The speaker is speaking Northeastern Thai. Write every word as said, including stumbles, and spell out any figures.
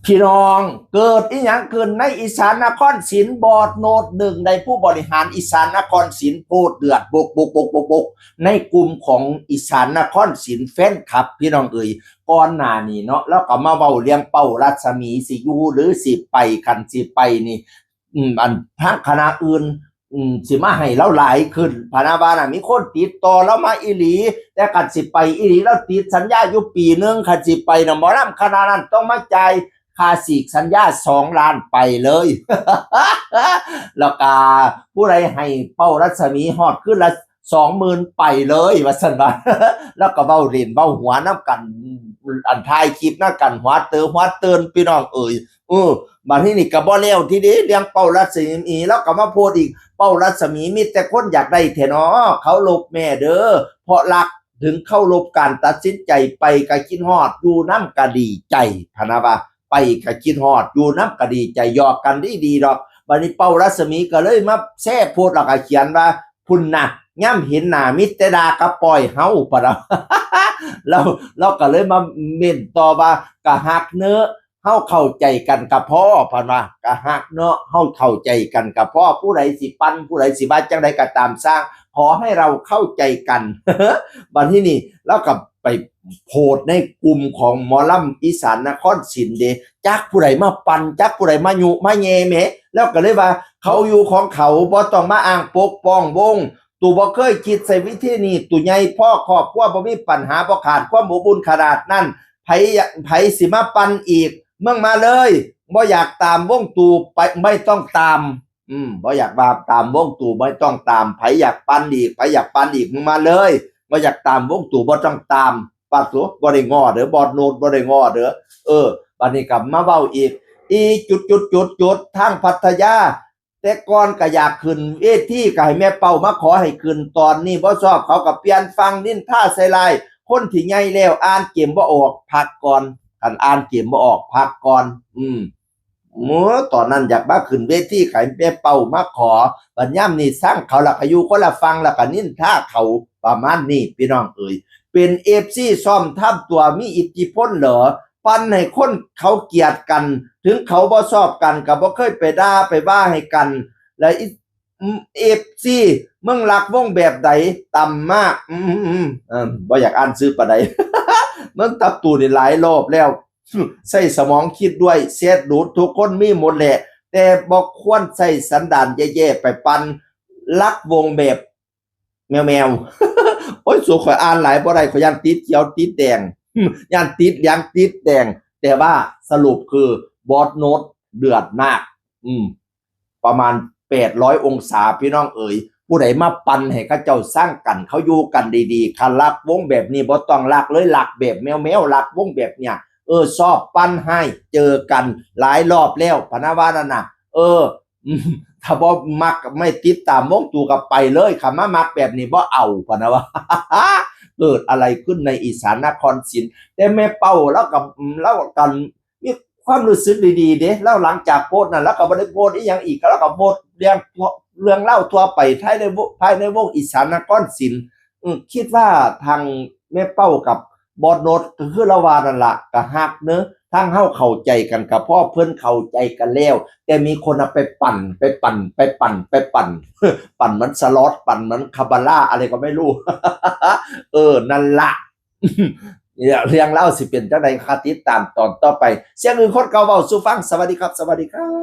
พี่น้อง เกิดอีหยังขึ้นในอีสานนครศิลป์ บอสโนดหนึ่งในผู้บริหารอีสานนครศิลป์ โพสต์เดือดบกบกบกบกบกในกลุ่มของอีสานนครศิลป์แฟนคลับ พี่น้องเอ๋ย ก่อนหน้านี้เนาะ แล้วก็มาเว้าเรื่องเป้ารัศมีสิอยู่หรือสิไป คันสิไปนี่ อืม อันทางคณะอื่น อืม สิมาให้เราหลายขึ้น พะนะว่านะ มีคนติดต่อเรามาอีหลี แต่คันสิไปอีหลี เราติดสัญญาอยู่ปีหนึ่ง คันสิไปนะ หมอลำคณะนั้นต้องมาจ่ายค่าฉีกสัญญาสองล้านไปเลย แล้วก็ผู้ใดให้เป้ารัศมีฮอดคืนละสองหมื่นไปเลย ว่าซั่นว่า แล้วก็เว้าเล่นเว้าหัวน้ำกัน อันถ่ายคลิปน้ำกัน หัวเต๋อหัวเติ่น พี่น้องเอ๋ย เออ บัดนี้นี่ก็บ่แล้วทีเดียว เรื่องเป้ารัศมี แล้วก็มาโพสต์อีก เป้ารัศมีมีแต่คนอยากได้แท้เนาะ เคารพแม่เด้อ เพราะรัก ถึงเคารพการตัดสินใจ ไปก็คิดฮอด อยู่นำก็ดีใจ พะนะว่า ไปก็คิดฮอด อยู่นำก็ดีใจ หยอกกันดีๆดอก บัดนี้เป้ารัศมีก็เลยมาแชร์โพสต์ แล้วก็เขียนว่า พุ้นนะ ย่ำเห็นหน้ามีแต่ด่ากับปอยเฮา พะนะ แล้ว แล้วก็เลยมาเม้นต่อว่า ก็ฮักเนาะ เฮาเข้าใจกันก็พอ พะนะ ก็ฮักเนาะ เฮาเข้าใจกันก็พอ ผู้ใดสิปั่น ผู้ใดสิว่าจั่งใดก็ตามซ่าง ขอให้เราเข้าใจกัน บัดนี้นี่ แล้วก็ไปโพสต์ในกลุ่มของหมอลำอีสานนครศิลป์เด้ จักผู้ใดมาปั่น จักผู้ใดมายุมาแย่แหม แล้วก็เลยว่า เขาอยู่ของเขา บ่ต้องมาอ้างปกป้องวง ตู่บ่เคยคิดใส่วิธีนี้ ตู่ใหญ่พอ ครอบครัวบ่มีปัญหา บ่ขาดความอบอุ่นขนาดนั้น ไผ ไผสิมาปั่นอีก มึงมาเลย บ่อยากตามวงตู่ไป ไม่ต้องตาม อืม บ่อยากว่าตามวงตู่ ไม่ต้องตาม ไผอยากปั่นอีก ไผอยากปั่นอีก มึงมาเลย บ่อยากตามวงตู่ บ่ต้องตาม ปาดโถ บ่ได้ง้อเด้อ บอสโนด บ่ได้ง้อเด้อ เออ บัดนี้ก็มาเว้าอีก อีจุดจุดจุดจุด ทางพัทยา แต่ก่อนก็อยากขึ้นเวที ก็ให้แม่เป้ามาขอให้ขึ้น ตอนนี้บ่ชอบ เขาก็เปลี่ยนฝั่งนินทาใส่ร้าย คนที่ใหญ่แล้วอ่านเกมบ่ออก พักก่อน คันอ่านเกมบ่ออก พักก่อน อืม เมื่อตอนนั้นอยากมาขึ้นเวที ให้แม่เป้ามาขอ บัดยามนี้ซังเขา แล้วก็อยู่คนละฝั่ง แล้วก็นินทาเขา ประมาณนี้ พี่น้องเอ๋ย เป็นเอฟซีซ่อมทำตัวมีอิทธิพลเหรอ ปั่นให้คนเขาเกลียดกัน ถึงเขาบ่ชอบกัน ก็บ่เคยไปด่าไปว่าให้กัน และอี เอฟซี มึงรักวงแบบใด ต่ำมาก อืม อืม อืม เออ บ่อยากอ่านชื่อปานใด มึงตับตูนี่หลายรอบแล้ว ใช้สมองคิดด้วย เซตดูด ทุกคนมีหมดแหละ แต่บ่ควรใช้สันดานแย่ๆไปปั่น รักวงแบบแมวๆ โอ้ย สูข่อยอ่านหลายบ่ได้ ข่อยย้านติดเขียวติดแดง ย้านติดเหลืองติดแดง แต่ว่าสรุปคือบอสโนดเดือดมาก อืม ประมาณแปดร้อยองศา พี่น้องเอ๋ย ผู้ใดมาปั่นให้เขาเจ้าซังกัน เขาอยู่กันดีๆ คันรักวงแบบนี้บ่ต้องรักเลย รักแบบแมวๆ รักวงแบบเนี้ย เออ ชอบปั่นให้เจอกันหลายรอบแล้ว พะนะว่านั่นน่ะ เออ อืม ถ้าบ่มักไม่ติดตามวงตู่ก็ไปเลย คันมามักแบบนี้บ่เอา พะนะว่า เกิดอะไรขึ้นในอีสานนครศิลป์ แต่แม่เป้าแล้วกับ แล้วกัน มีความรู้สึกดีๆเด้ แล้วหลังจากโพสต์นั้น แล้วก็บ่ได้โพสต์อีหยังอีก แล้วก็โพสต์เรื่องทั่ว เรื่องเล่าทั่วไปภายในวง ภายในวงอีสานนครศิลป์ อืม คิดว่าทางแม่เป้ากับบอสโนด ก็คือละว่านั่นล่ะ ก็ฮักเนอะ ทางเฮาเข้าใจกันก็พอ เพิ่นเข้าใจกันแล้ว แต่มีคนเอาไปปั่น ไปปั่น ไปปั่น ไปปั่น ปั่นเหมือนสล็อต ปั่นเหมือนคาบาร่า อะไรก็ไม่รู้ เออ นั่นล่ะ เนี่ย เรื่องเล่าสิเป็นจั่งใด คาติดตามตอนต่อไป เสียงอื่นคนเก่าเว้าสู่ฟัง สวัสดีครับ สวัสดีครับ